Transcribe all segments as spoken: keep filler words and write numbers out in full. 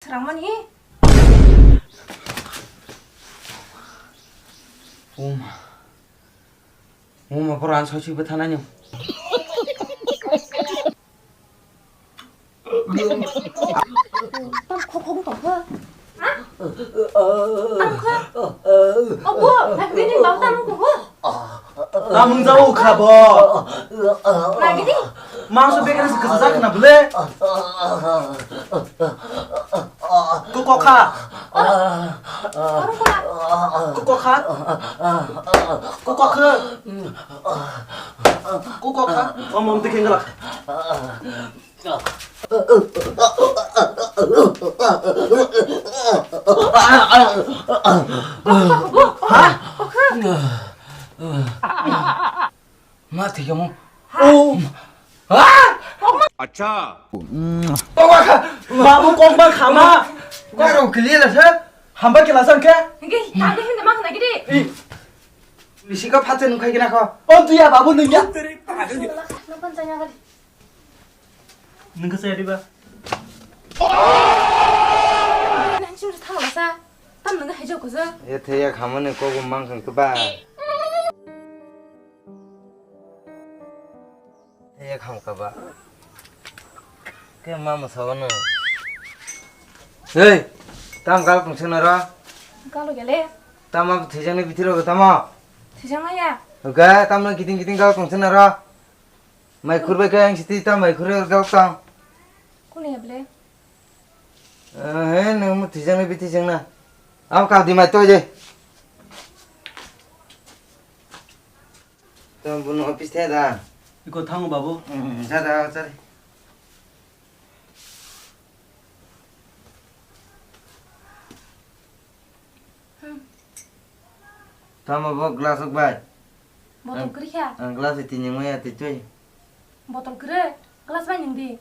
Srangmani. Uma. Uma, pura an soi soi bwthanani. Tam khok khok tong kha. Ha? Tam kha. Obo, nagini bang tam kha. Tamung jao kha bo. Nagini. Mangso bekar se kasa jak na bole. Kukokha. Kukokha. Kukokha. Kukokha. Om om tikengala. Ha? Ma thikamo. Oh. Ha? Acha. Babu kongma khama. Karo kili la sa. Hamba kila san khe. Nge tadi hin ma khna gidi. Bisi ka phatse nung khai gina kho. O tuya babu nung ya. Nung kasa ya diba. Nang chim thang la sa. Tam nung hai jok ko sa. E theya khamani ko mang khang ba. Ek ham ka ba. Ke ma ma sa wano. Hey, tam gal kung sena ra. Galo gele. Tam ma thijang ni bitiro ga tamo. Thijang ya. Ga tam na kiting kiting gal kung sena ra. Mai khurbai ka yang siti tam mai khurbai gal tam. Kuni ya ble. Eh, he nang mu thijang ni biti jang na. Am ka di mai to je. Tamo bono office the da. Iko thango babu. Hmm, ja da, ja da. Hmm. Tamo bo glass ok bai. Botol kwrwi kha? Ang glass tini maya twi twi. Botol kwrwi? Glass bai nung di.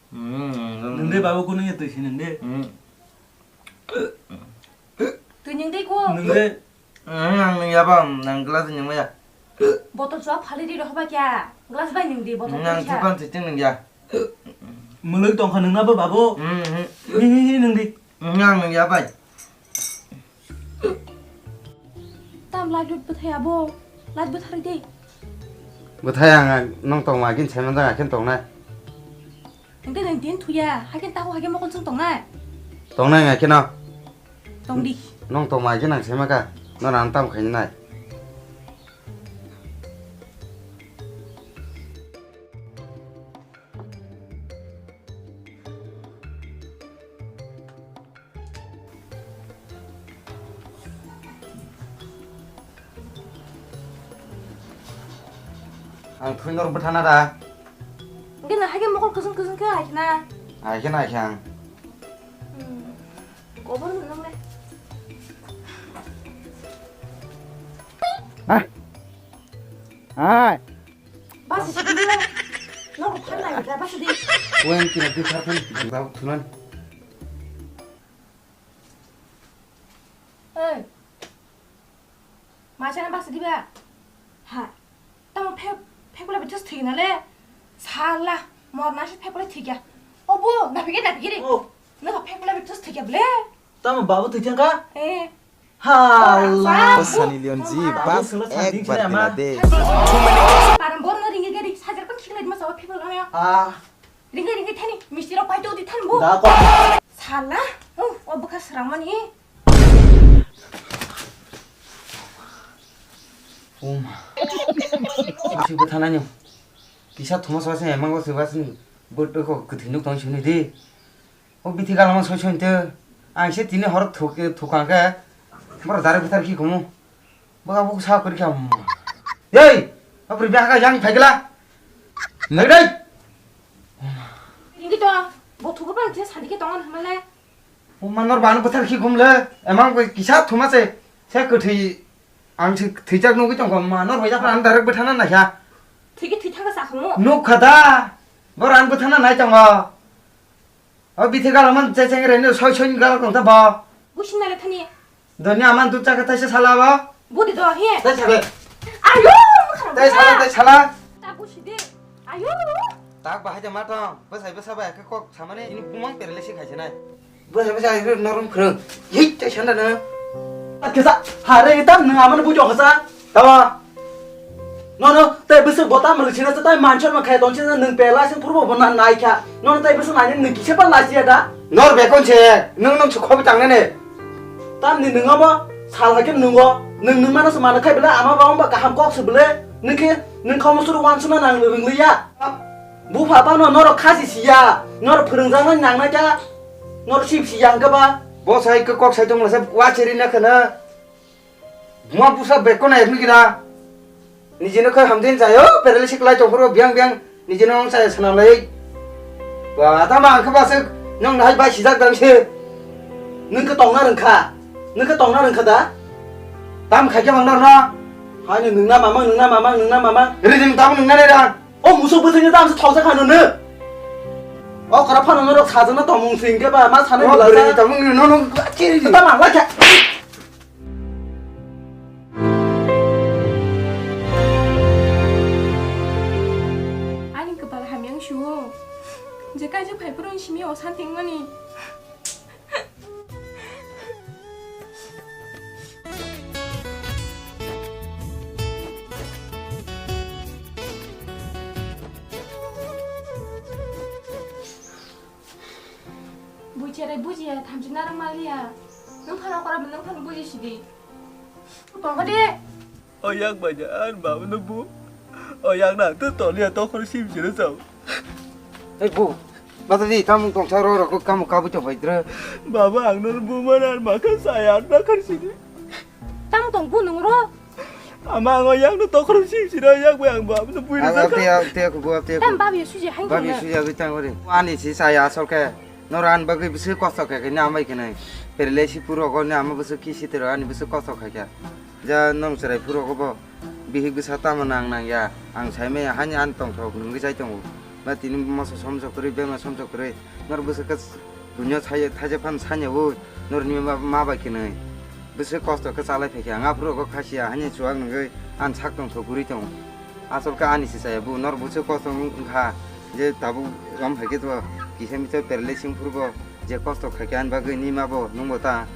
Hmm, nung de babu kunu ya twi si nung de. Hmm. Twi nung de ko. Nung de. Ang nung ya ba, ang glass nung ya. Botol chua phali di rohba kya? Glass bai nung di botol nung kya? Chupan chiting nung ya. Muluk tong kha nung na ba babu. Hmm, hmm. Hi hi hi nung di. Ang nung ya bai. Tam light bwthai abo. Light bwthari di. Bwthai ang nung tong ma gin sai man jang akin tong nai. Hingke nang din thuya, haikhe tahu haikhe mokol chwng tongnai? Tongnai ngai kheno. Tongdi. Nong tongma haikhe nang sema ka, no rang tam khaini nai. Ang thwi norok bwthana da. Hingke na haikhe mokol kwchwng kwchwng khe hai khna. Hai khna hai khe ang. Hmm. Kobor nang le. Ah. Hai. Bas sidi le. Norok thangnai bwkha bas sidi. Wen kina bwkha thang bwkha thunan. Ei. Masa na bas diba? Ha. Tamo phek, phek pula bitus thik na le. Sala, mor na se phek pula thik ya. Obo, na pike na pike ri. Oh. Na phek pula bitus thik ya ble. Tamo babu thik ka? Eh. Hala. Sa. Sani Leon ji, bas ek bar dina de. Param bor na ringi gari sajar kan thik na ma sa phek pula ya. Ah. Ringke, ringke, thani, misti rok pai to di than bo. Da, kok. Sala, oh, o bwkha srangmani. Uma. Sui bwthanani. Kisa thuma sa se emang se ba sin bo to ko kwthwi nuk tong sini di. O bithi galang soi soi te. Ang se tini hor thuk, thukang ke. Bor dare bwthar ki kumu. Bwkha bukha sa kwrwi kha. Ei, apri bia kha yang phaikla. Nagdai. Ringki to, bo thugo bang je sandi ke tongan hamale. O manor ban bwthar khi gumle. Emang kisa thuma se. Se kwthwi ang se thwijak nugwi tongkho manor bai jak an direct bwthana naikha. Thwiki thwi thanga sa khamu. Nuk khada. Bor an bwthana nai tongo. O bithi galaman checheng reni soi soi ni galak tong ta ba. Busi nale thani. Doni aman tu chaka taisa sala ba. Budi do he. Tai sala. Ayo, mukha. Tai sala, tai sala. Ta busi de. Ayo. Tak bahai de ma tong. Bwsai bwsa ba ke kok samani ini bumang perele si khaise nai. Bwsai bwsai rw norong phrwng. Hik, tei sanda nw. Kisa, hare tam nw amani bujo kisa. Tama. Nono, tei bwswk bo tam rw sina sa, tei manchor ma khe ton sina nung pela sing purbo bo na nai kha. Nono tei bwswk nai nung kisa pa lasiya da. Nor bekon se, nung nung se khobi tangnani. Tamni nung amo sal hakhe nungo, nung nung mano se mano khai bela ama ba amba kaham kok se bele. Nung khe, nung khomo suru wan suna nang rwngliya. Bupha phano norok khasi siya, norok phwrwngjaknai nangnai kha, norok sip siya hwnkhe ba. Bo sai kok sai tongmasa wa chiri na khana. Buma busa bek ko na ekni kira. Nijino khe hamjin jayo, perele siklai tongphuru biang biang, nijino ang saya sanam lai. Ba, tama ang khe basuk, nong nahai bai sijak dang se. Nung khe tongna rwngkha, nung khe tongna rwngkha da? Tam khai khe mang norno. Hai nung nungna mamang, nungna mamang, nungna mamang. Rijim tam nungna re rang. O musuk bwthwini dam se thokjak kha nono. O kora phano norok sajana tongmung sing khe ba ma sanai O bwla bwrwini sa. Tongmung no no chiri di. Ta ma la kha. Ani kwpal hamya wng suo. Je kaijak phai phuru wng simi o santi wngmani. Bujiya rai bujiya thamchi narang maliya. Nung phano kora nung phano buji sidi. Tongkha de. O yak bai ja, ar babu no bu. O yak na to toliya to khoro sim siro chao. Ei bu, bata di tamung tong sa ro ro ko kamu kabu to bai dra. Baba ang no bu mana ar ma khan sa ya na khan sidi. Tam tong bu nung ro. Ama ang o yak no to khoro sim siro yak bai ang babu no bui Ang risa abte kha. Abte ko bu abte Tam ko. Babu suji hang Babu tong. Suji abte tang ore. Ani si sa ya asol ke. Noro ani bagwi bwswk kosto khaikha ni amai khe nai. Perele si puro go ni ama bwswk kisi tero ani bwswk kosto khaikha. Ja nong chwrai phuru obo bihik bwsa tamo nang nang ya, ang sai maya hani ani tongthok nungwi chai tongo. Ba tini moso somjok kwrwi, bema somjok kwrwi, nor bwswk khe dunya thai-, thaijak phano sanya o, nor ni ma, ma bai khe nai. Bwswk kosto khe chalai phaikha, ang aphuru ogo khasiya hani chuwak nungwi ani sak tongthok kwrwi tongo. Asol khe ani se chaya bu, nor bwswk kosto wng-, wngkha, je tabuk rom phaikhe to kisa misa perele sing phuru bo. Je kosto khaikhe ani bagwi nima bo nungbo ta.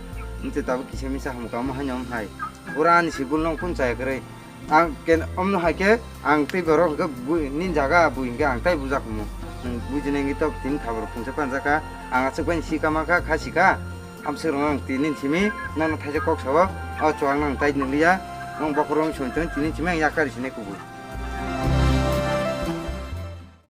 Amtwi tabuk kisa misa hamkha omo haino omo hai. Pura ani sibul nung kun chaya kwrwi. Ang ken omno haikhe ang tei borok hwnkhe bui nini jaga bui hwnkhe ang tai bujak humo. Nwng bujinai wngwi tok tini thabor phungsa panjakha. Ang aswk bai sikama kha kha sika. Hamswk rwng ang tini simi nono thaisa kok sao. O chuwak nang tai nukliya. Nwng bokhorok wng songwi tini simi ang yakari sinai kubui.